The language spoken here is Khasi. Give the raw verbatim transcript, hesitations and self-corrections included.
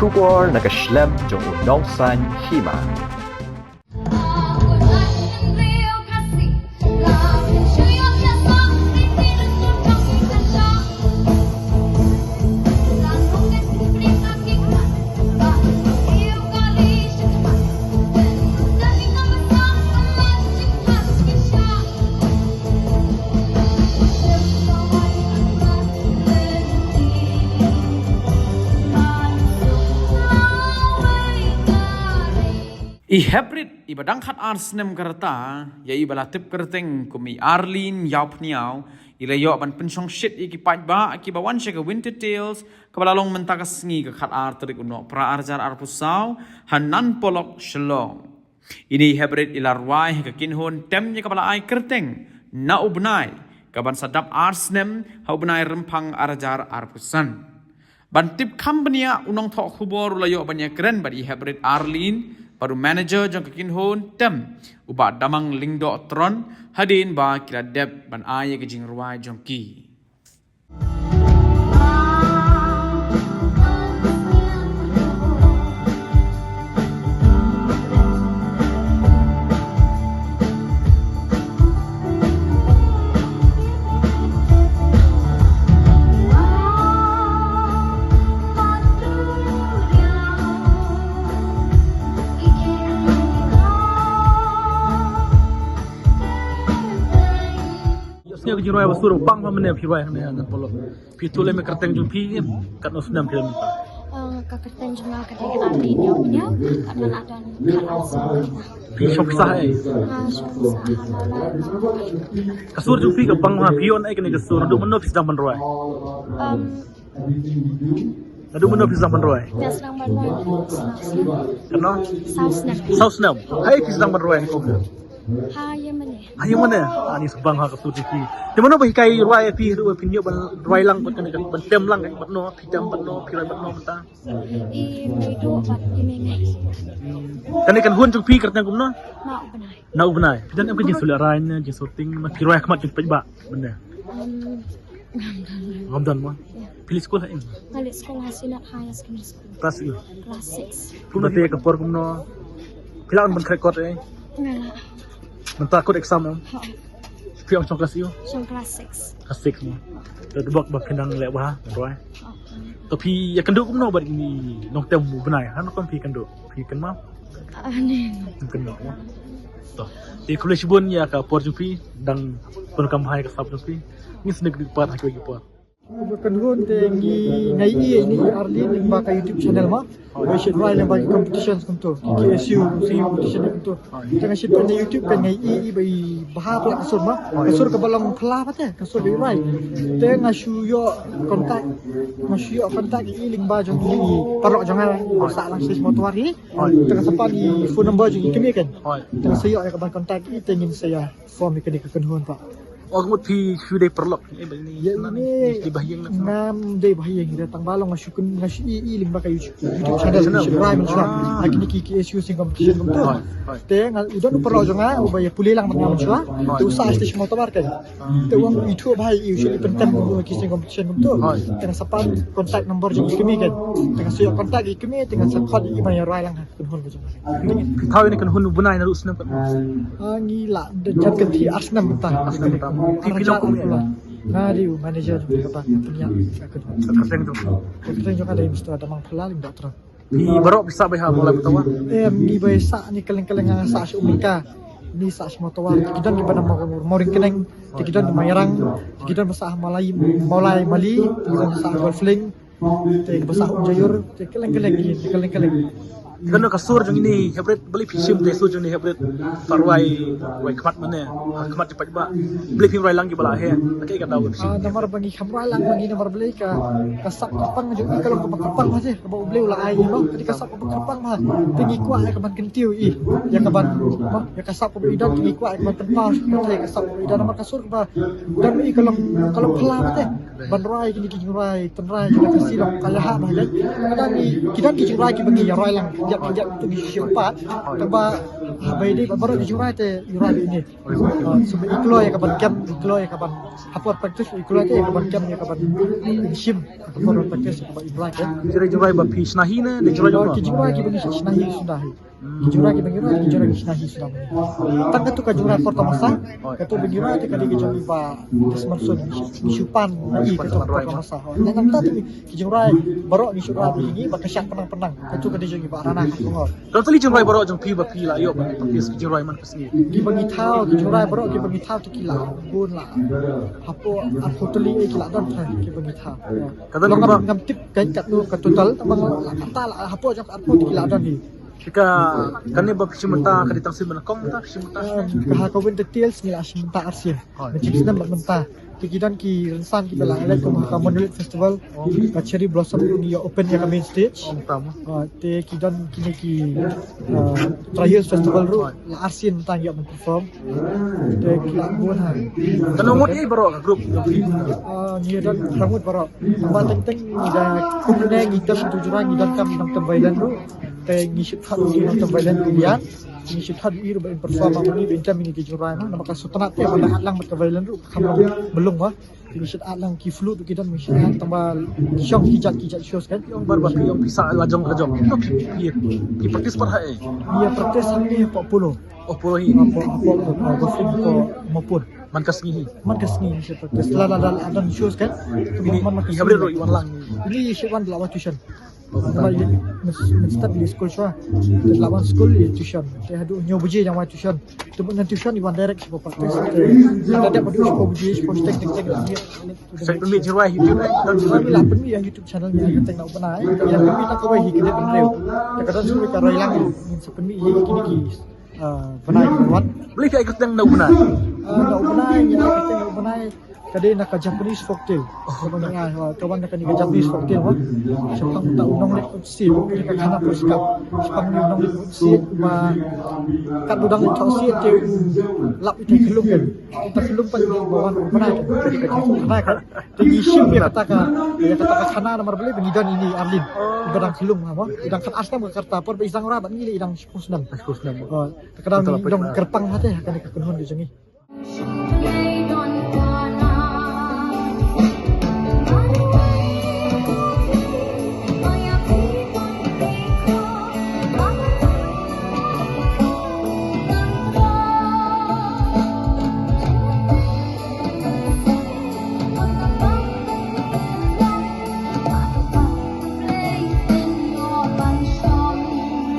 Khubor na ka shlem jong u nongsaiñ hima. I heprit iba dang khat ar snem ka rta, ïa iba la tip kyrteng kum i Arlene Ïawphniaw, i la ïoh ban pynshong shit ïa ki paidbah kiba wan sha ka Winter Tales, kaba la long mynta ka sngi ka khat ar tarik u Nohprah ar hajar arphew saw, ha Nan Polok, Shillong. Ine i heprit i la rwai ha ka kynhun tem ïa kaba la ai kyrteng Na u bnai, kaban sa dap ar snem ha u bnai Rymphang ar hajar arphew san. Ban tip kham bniah u nongthoh khubor u la ïoh ban ïakren bad i heprit Arlene bad u manager jong ka kynhun tem, u Bah Damang Lyngdoh Tron, hadien ba ki la dep ban ai ïa ka jingrwai jong ki. Ïohsngew ka jingrwai ba sur bang ha mynne phi rwai hangne ha Nan Polok. Phi tu lem kyrteng jong phi, katno snem phi lem? Ah, ka kyrteng jong nga ka dei Arlene Ïawphniaw, ka dei la don khat ar snem. Phi shong pisa eh? Ah, shong pisa. Ka sur jong phi ka bang ha, phi ïoh ei kane ka sur, naduh mynno phi sdang ban rwai? Um, Naduh mynno phi sdang ban rwai? Phi sdang ban rwai. Katno? Saw snem. Saw snem. Hai phi sdang ban rwai ko? Ha ïa mane. Ha ïa mane. Ani sbang ha ka sur jong phi. Te mano ba hikai rwai ïa phi ruh phi ïoh ban rwai lang bad kane ka ban tem lang bad no phi tem bad no phi rwai bad no mynta? I mei duh bad i mei ngai. Kane ka kynhun jong phi kyrteng kumno? Na u bnai. Na u bnai. Phi don em ka jingsuk lehrain ne jingshooting ma phi rwai ha khmat jong paidbah mynne? Um, Ngam don mo. Phi leit skul ha ïing? Nga leit skul ha Synod Higher Secondary School. Klas ïa? Klas six. Kumba te ka por kumno? Phi lah ban khreh kot eh? Nga lah. Mynta kot exam em? Ha. Phi ong shong klas ïa? Shong klas six. Klas six mo. Te dubok ba phi nang leh bha, rwai. Ha. To phi ïa kynduh kumno bad ini nongtem u bnai? Hano kam phi kynduh? Phi kynmaw? Ah, ne. Kynduh mo. To. Te khublei shibun ïa ka por jong phi dang pyndonkam bha ïa ka sap jong phi. Ngin sa ïakynduh pat ha kiwei ki por. Ba kynhun te ngi ngai ïa ini Arlene lyngba ka YouTube channel ma. Ba i shait rwai lyngba ki competition kumto. Ki K S U singing competition kumto. Te nga shait peit na YouTube peit ngai ïa i ba i bha palat ka sur ma. Ka sur kaba long phylla pat te ka sur ba i rwai. Te nga shu ïoh contact, nga shu ïoh contact ïa i lyngba jong i paralok jong nga ba sah lang stage mawtawar hi. Te nga sa pan i phone number jong i kmie kan. Te nga sa ïoh ïa ka ban contact ïa i te ngin sa ïa form ïa kane ka kynhun pat. O, ka mut phi shu dei paralok. Eh, ba ini. Ïa ini. Dei ba ha ïing na. Ngam dei ba ha ïing, dei tang ba long nga shu kyn, nga shu ïohi lyngba ka YouTube, YouTube channel, ka shu rwai mynshuwa. Ha kine ki K S U singing competition kumto. Te nga u don u paralok jong nga uba ïa pule lang bad nga mynshuwa. Te u sah stage mawtawar kan. Te u ong u ithuh bha ïa i, u shait pyntem kumto ha ki singing competition kumto. Te nga sa pan contact number jong i kmie kan. Te nga sa ïoh contact ïa i kmie, te nga sa khot ïa i ban ïa rwai lang ha. Kynhun ka jong nga. Phi thaw ïa kane kynhun u bnai naduh snem katno? Ah, ngi la dep jan kynti ar snem mynta. Ar snem mynta. Phi, phi long kum ïa? Nga dei u manager jong kaba pynïaid ka kynhun. Ka kyrteng jong? Ka kyrteng jong nga dei Mister Damang Phylla Lyngdoh Tron. Phi baroh phi sah beit ha Mawlai Mawtawar? Em, ngi beit sah ni kylleng kylleng, nga sah sha Umrika. Ni sah sha Mawtawar. Te ki don kiba na Maw, Mawryngkneng. Te ki don Mairang. Te ki don ba sah ha Mawlai, Mawlai Mali. Te ki don ba sah ha Golf Link. Te ba sah Umjaiur, te kylleng kylleng, kylleng kylleng. Kano ka sur jong ini heprit, balei phi shim te sur jong ini heprit? Pha rwai, rwai khmat mynne, khmat jong paidbah. Balei phi rwai lang kiba la heh? Kaei ka daw phi shim? Ah, namar ba ngi kham rwai lang ba ngi namar balei ka, ka sap kyrpang jong ngi ka long kaba kyrpang ma te, kaba U Blei u la ai ïa ngi, te ka sap kaba kyrpang ma. Te ngi kwah ïa ka ban kyntiew ïa, ïa ka ban, ma, ïa ka sap kaba i don, te ngi kwah ïa ka ban pynpaw, ïa ka sap kaba i don namar ka sur kaba don ma i ka long, ka long phylla ma te. Ban rwai kine ki jingrwai tynrai kine ki silok ka ïahap ha ïa. Ka don ki, ki don ki jingrwai kiba ngi ïa rwai lang. Ïa ïa tu ngi shu pat. Tang ba haba ïadei bad baroh ki jingrwai te ïa rwai bad ine. Shu ba i kloi ïa ka ban kem, i kloi ïa ka ban, ha por practice i kloi te ïa ka ban kem, ïa ka ban shim. Ha por practice ïa ka ban i kloi te. Ki jingrwai ba phi shna hi ne, ne jingrwai ba? Ki jingrwai kiba ngi shna hi suda hi. Ki jingrwai kiba ngi rwai, ki jingrwai ki shna hi suda hi. Tang katu ka jingrwai por tamasa. Katu ba ngi rwai te ka dei ka jong i Bah Desmond Soh, ngi shu pan na i katu por tamasa. Nangta te ki jingrwai baroh ngi shu rwai ba ngi ba ka shad pynang pynang. Katu ka dei jong i Bah Rana Kharkongor. Ka tylli jingrwai baroh jong phi ba phi la ïoh ban practice ki jingrwai man ka sngi. Kiba ngi thaw, ki jingrwai baroh kiba ngi thaw te ki la bun la. Hapoh arphew tylli ki la don thaw kiba ngi thaw. Ka don ngam tip ka ka total, tang ba la kata la hapoh jong arphew ki la don hi. Ka kane ba phi shim mynta ka dei tang sien ba nyngkong mynta phi shim mynta? Ka ha ka Winter Tales ngi la shim mynta arsien. Ngi shim snem bad mynta. Te ki don ki rynsan kiba la leh kum ha ka Monolith Festival, ka Cherry Blossom ngi ïa open ïa ka main stage. Te ki don kine ki Tri Hills Festival ruh la arsien mynta ngi ïa perform. Te ki la bun ha. Katno ngut ïa baroh ka group? Ngi don phra ngut baroh. Ba teng teng ngi da kumne ngi tem tu jura ngi don kam nongtem violin ruh. Te ngi shit khat ngi nongtem violin ruh ïa. Ngi shit khat i ruh ba in perform ma ngi ba in tem ngi ki jura ma. Namar ka sutnat te ba da lang mat ka violin ruh kam long melung wa. Ngi shit at lang ki flute ki don ngi shit at tang ba shong ki jat ki jat shows kan. Ong bar ba ki ong pisa la jong la jong. Ki practice pat ha eh. Ïa practice ha ni pa polo. Oh polo hi. Pa polo pa polo. Mapun. Man ka sngi hi. Man ka sngi hi practice. La la la don shows kan. Ini ha bre ro i wan lang. Ini shit wan la wa tuition. Ba i start i skul shwa. La wan skul i tuition. Te haduh hynñiew baje jong wa tuition. Te ban tuition i wan direct shwa practice. Te da dep haduh shwa baje shwa stek tek tek. Sa pynmih jingrwai YouTube eh. Don jingrwai la pynmih ïa YouTube channel ngi ka teng na u bnai. Ïa pynmih na kawei hi ka dei ban reu. Te ka don sa ka roi lang ngin sa pynmih ïa kine ki bnai ki wan. Beli ka ka teng na u bnai. Na u bnai ïa ka teng na u bnai. Ka dei na ka Japanese folktale. Ka ban ai ka wan na ka ni ka Japanese folktale wan. Shaphang ta u nonglet u siat ka khana pyrshah. Shaphang u nonglet u siat ba kat u dang thoh siat te u lap ïa ka khlum kan. Ïa ka khlum pat ïa ka wan u bnai kan. Ka dei ka jingkhuslai kan. Te ngi shim ïa kata ka, ïa kata ka khana namar balei ba ngi don ïa ini Arlin. Ba dang khlum ha mo. Dang khatar snem ka rta por ba i Zangra bad ngi leh i dang shiphew snem. Shiphew snem. Te ka dang ngi dang kyrpang ha te ha kane ka kynhun ka jong ngi.